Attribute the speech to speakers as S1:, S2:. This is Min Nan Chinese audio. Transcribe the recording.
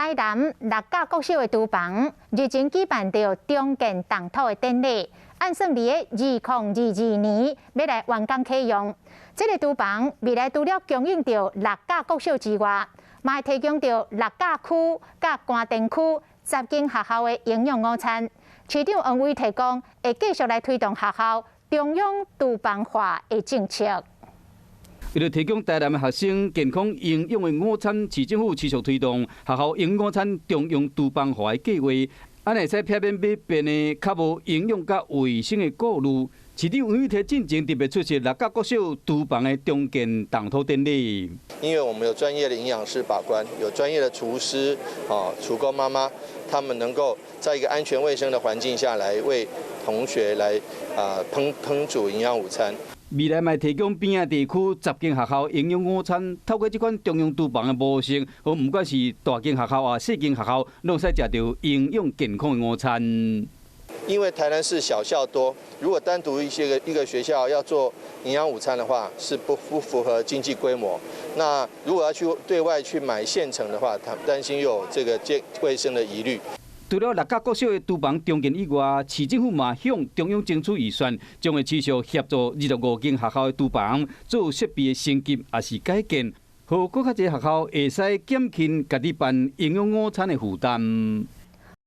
S1: 台南六甲國小的廚房日前舉辦著重建動土的典禮，按算佇咧2022年欲來完工啟用。這个廚房未來除了供應著六甲國小之外，嘛會提供著六甲區佮官田區10間學校的營養午餐。市長王威提講，會繼續來推動學校中央廚房化的政策。
S2: 為了提供台南的學生健康營養的午餐，市政府持續推動學校營養午餐中央廚房化的計劃，按呢會使避免買便當較無營養佮衛生的顧慮。市長王威提進前特別出席六甲國小廚房的重建動土典禮。
S3: 因為我們有專業的營養師把關，有專業的廚師啊、廚工媽媽，他們能夠在一個安全衛生的環境下來為同學來烹煮營養午餐。
S2: 未來嘛提供邊仔地區10間學校營養午餐，透過這款中央廚房的模式，予毋管是大間學校抑細間學校，攏會使食著營養健康的午餐。
S3: 因為台南市小校多，如果單獨一些個一個學校要做營養午餐的話，是不符合經濟規模。那如果要去對外去買現成的話，他擔心有這個健衛生的疑慮。
S2: 除了六甲國小的廚房重建以外，市政府嘛向中央爭取預算，將會持續協助25間學校的廚房做設備的升級，抑是改建，予閣較濟學校會使減輕家己辦營養午餐的負擔。